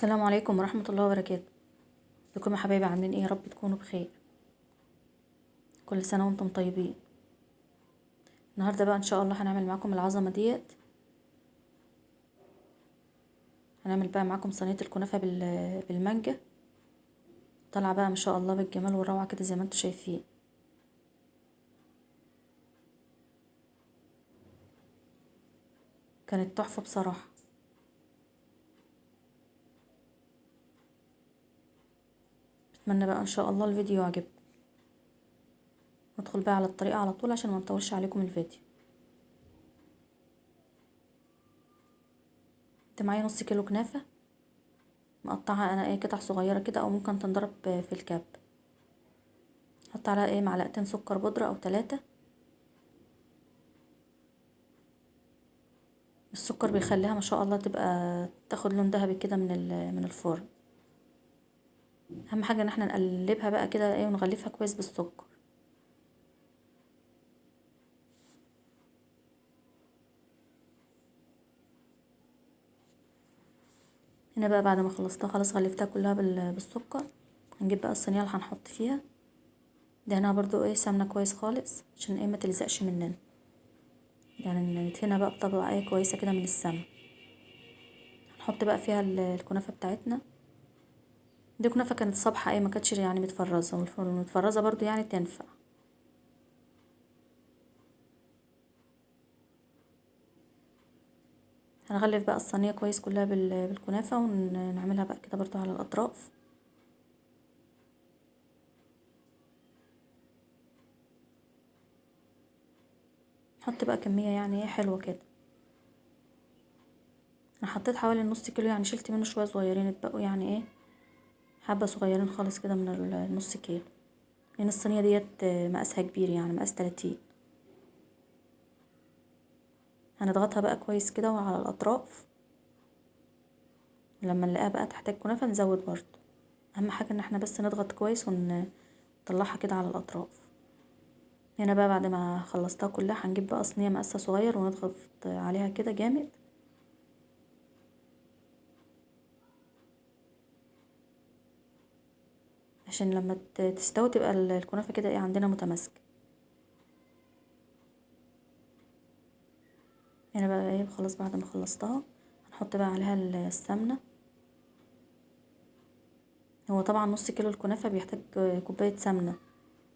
السلام عليكم ورحمة الله وبركاته. ازيكم يا حبايبي؟ عاملين ايه؟ يا رب تكونوا بخير. كل سنة وانتم طيبين. النهاردة بقى ان شاء الله هنعمل معاكم العظمة ديت. هنعمل بقى معاكم صينية الكنافة بالمانجا. طالعة بقى ما شاء الله بالجمال والروعة كده زي ما انتم شايفين. كانت تحفة بصراحة. اتمنى بقى ان شاء الله الفيديو يعجبكم. ندخل بقى على الطريقة على طول عشان ما نطولش عليكم الفيديو. انت معايا نص كيلو كنافة مقطعها انا ايه قطع صغيرة كده، او ممكن تنضرب في الكب. حط عليها ايه معلقتين سكر بودرة او 3. السكر بيخليها ما شاء الله تبقى تاخد لون ذهبي كده من الفرن. اهم حاجة ان احنا نقلبها بقى كده ايه ونغلفها كويس بالسكر. هنا بقى بعد ما خلصتها خلاص غلفتها كلها بالسكر. هنجيب بقى الصينية اللي هنحط فيها دهنها برضو ايه سمنه كويس خالص عشان ايه ما تلزقش مننا، يعني ندهنها بقى بطبقه ايه كويسة كده من السمنة. هنحط بقى فيها الكنافه بتاعتنا. دي كنافه كانت صبحة ايه ما كانتش يعني متفرزه، والمتفرزه برضو يعني تنفع. هنغلف بقى الصينية كويس كلها بالكنافه ونعملها بقى كده برضو على الاطراف. نحط بقى كمية يعني ايه حلوة كده. انا حطيت حوالي نص كيلو، يعني شلت منه شوية صغيرين اتبقوا يعني ايه حبه صغيرين خالص كده من النص كيلو، لان الصينية ديت مقاسها كبير يعني مقاس 30. هنضغطها بقى كويس كده وعلى الاطراف، ولما نلاقيها بقى تحتاج كنافه نزود برضو. اهم حاجة ان احنا بس نضغط كويس ونطلعها كده على الاطراف. هنا بقى بعد ما خلصتها كلها هنجيب بقى صينية مقاسها صغير ونضغط عليها كده جامد. عشان لما تستوي تبقى الكنافه كده ايه عندنا متماسكة. هنا بقى ايه خلاص بعد ما خلصتها هنحط بقى عليها السمنة. هو طبعا نص كيلو الكنافه بيحتاج كوباية سمنه،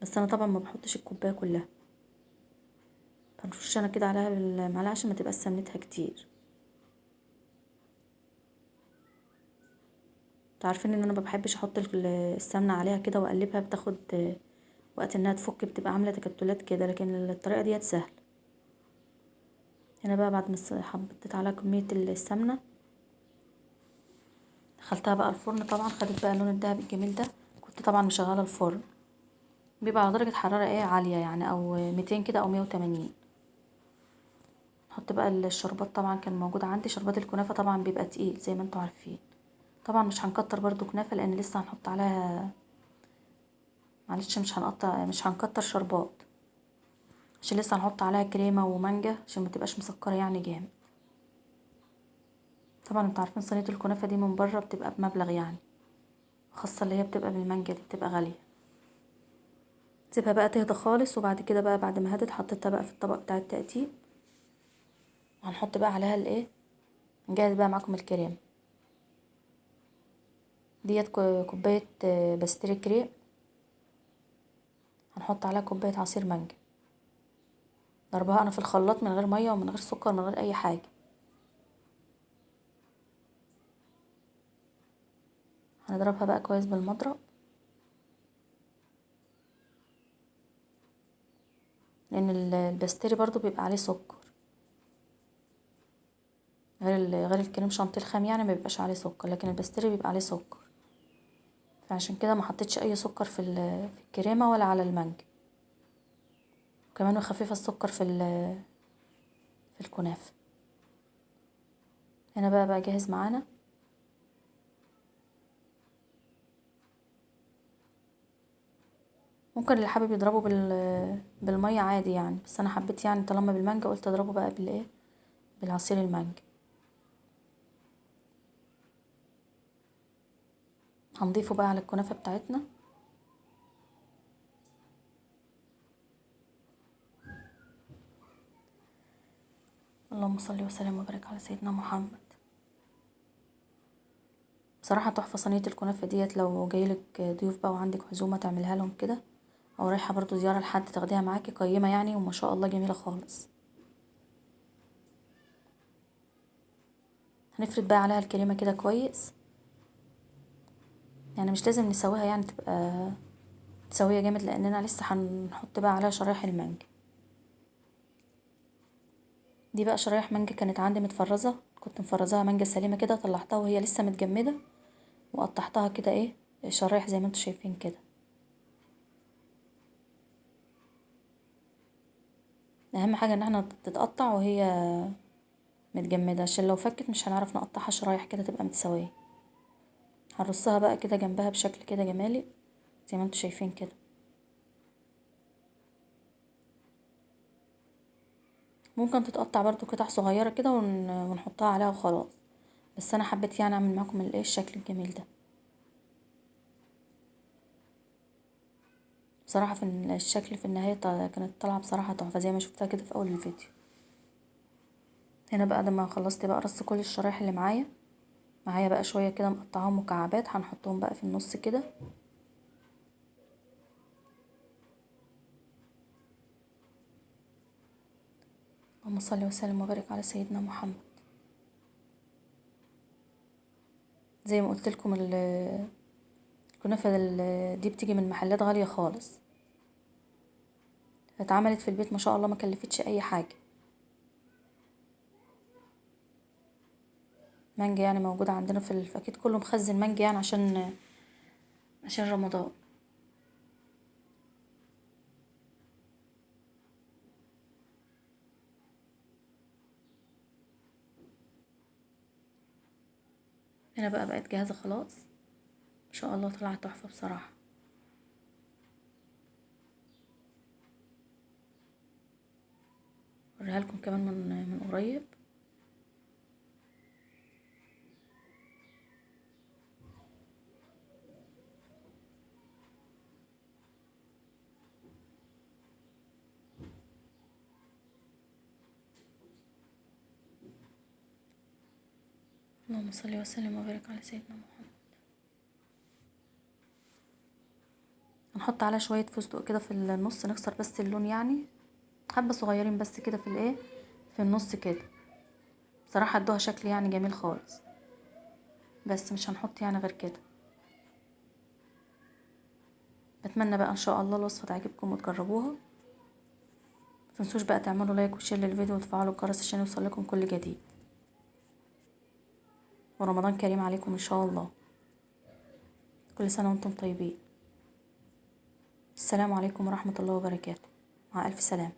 بس انا طبعا ما بحطش الكوباية كلها، هنرش انا كده عليها بالمعلقه عشان ما تبقاش سمنتها كتير. انتوا عارفين ان انا ما بحبش احط السمنة عليها كده واقلبها، بتاخد وقت انها تفك، بتبقى عامله تكتلات كده، لكن الطريقة ديت سهلة. هنا بقى بعد ما حطيت عليها كمية السمنة دخلتها بقى الفرن. طبعا خدت بقى اللون الذهبي الجميل ده. كنت طبعا مشغله الفرن، بيبقى على درجه حرارة ايه عالية يعني، او 200 كده او 180. نحط بقى الشربات، طبعا كان موجود عندي شربات الكنافه، طبعا بيبقى تقيل زي ما انتوا عارفين. طبعا مش هنكتر برضو كنافه لان لسه هنحط عليها، معلش مش هنكتر شربات عشان لسه هنحط عليها كريمة ومانجا عشان ما تبقاش مسكره يعني جامد. طبعا انتوا عارفين صينية الكنافه دي من بره بتبقى بمبلغ يعني، خاصة اللي هي بتبقى بالمانجا دي بتبقى غالية. سيبها بقى تهدى خالص، وبعد كده بقى بعد ما هدت حطيتها بقى في الطبق بتاع التقديم. وهنحط بقى عليها الايه، نجهز بقى معاكم الكريم ديت. كوباية pastry cream، هنحط عليها كوباية عصير مانجا. ضربها انا في الخلاط من غير مية ومن غير سكر من غير اي حاجة. هنضربها بقى كويس بالمضرب، لان ال pastry برضو بيبقى عليه سكر، غير الكريم شانتيه الخام يعني ما بيبقاش عليه سكر، لكن ال pastry بيبقى عليه سكر. فعشان كده ما حطيتش اي سكر في الكريمة ولا على المانجا. وكمان خفيفة السكر في الكنافه. هنا بقى جاهز معانا. ممكن اللي حابب يضربه بالمية عادي يعني، بس انا حبيت يعني طالما بالمانجا قلت اضربه بقى بالايه بالعصير المانجا. هنضيفه بقى على الكنافة بتاعتنا. اللهم صل وسلم وبارك على سيدنا محمد. بصراحة تحفة صينية الكنافة ديت، لو جايلك ضيوف بقى وعندك عزومة تعملها لهم كده، او رايحة برضو زيارة لحد تاخديها معاكي، قيمة يعني وما شاء الله جميلة خالص. هنفرد بقى عليها الكريمة كده كويس، يعني مش لازم نسويها يعني تبقى تسوية جامد، لاننا لسه هنحط بقى عليها شرايح المانجا. دي بقى شرايح مانجا كانت عندي متفرزة، كنت مفرزاها مانجا سليمة كده، طلعتها وهي لسه متجمدة وقطعتها كده ايه شرايح زي ما انتوا شايفين كده. اهم حاجة ان احنا تتقطع وهي متجمدة، عشان لو فكت مش هنعرف نقطعها شرايح كده تبقى متساوية. هنرصها بقى كده جنبها بشكل كده جمالي زي ما انتوا شايفين كده. ممكن تتقطع برضو قطع صغيرة كده ونحطها عليها وخلاص، بس انا حبيت يعني اعمل معاكم الايه الشكل الجميل ده. بصراحة في الشكل في النهاية كانت طالعة بصراحة تحفة زي ما شفتها كده في اول الفيديو. هنا بقى لما خلصت بقى رص كل الشرايح اللي معايا بقى شوية كده مقطعاهم مكعبات، هنحطهم بقى في النص كده. اللهم صل وسلم وبارك على سيدنا محمد. زي ما قلت لكم الكنافة دي بتيجي من محلات غالية خالص، اتعملت في البيت ما شاء الله ما كلفتش اي حاجة. مانجا يعني موجودة عندنا في اكيد كله مخزن مانجا يعني عشان رمضان. هنا بقى بقت جاهزة خلاص ان شاء الله، طلعت تحفة بصراحة. اوريها لكم كمان من قريب. اللهم صل وسلم وبارك على سيدنا محمد. هنحط عليها شوية فستق كده في النص، نكسر بس اللون يعني، حبة صغيرين بس كده في الايه في النص كده. بصراحة ادوها شكل يعني جميل خالص، بس مش هنحط يعني غير كده. بتمنى بقى ان شاء الله الوصفة تعجبكم وتجربوها. متنسوش بقى تعملوا like و share للفيديو وتفعلوا الجرس عشان يوصل لكم كل جديد. ورمضان كريم عليكم ان شاء الله، كل سنة وانتم طيبين. السلام عليكم ورحمة الله وبركاته، مع ألف سلامة.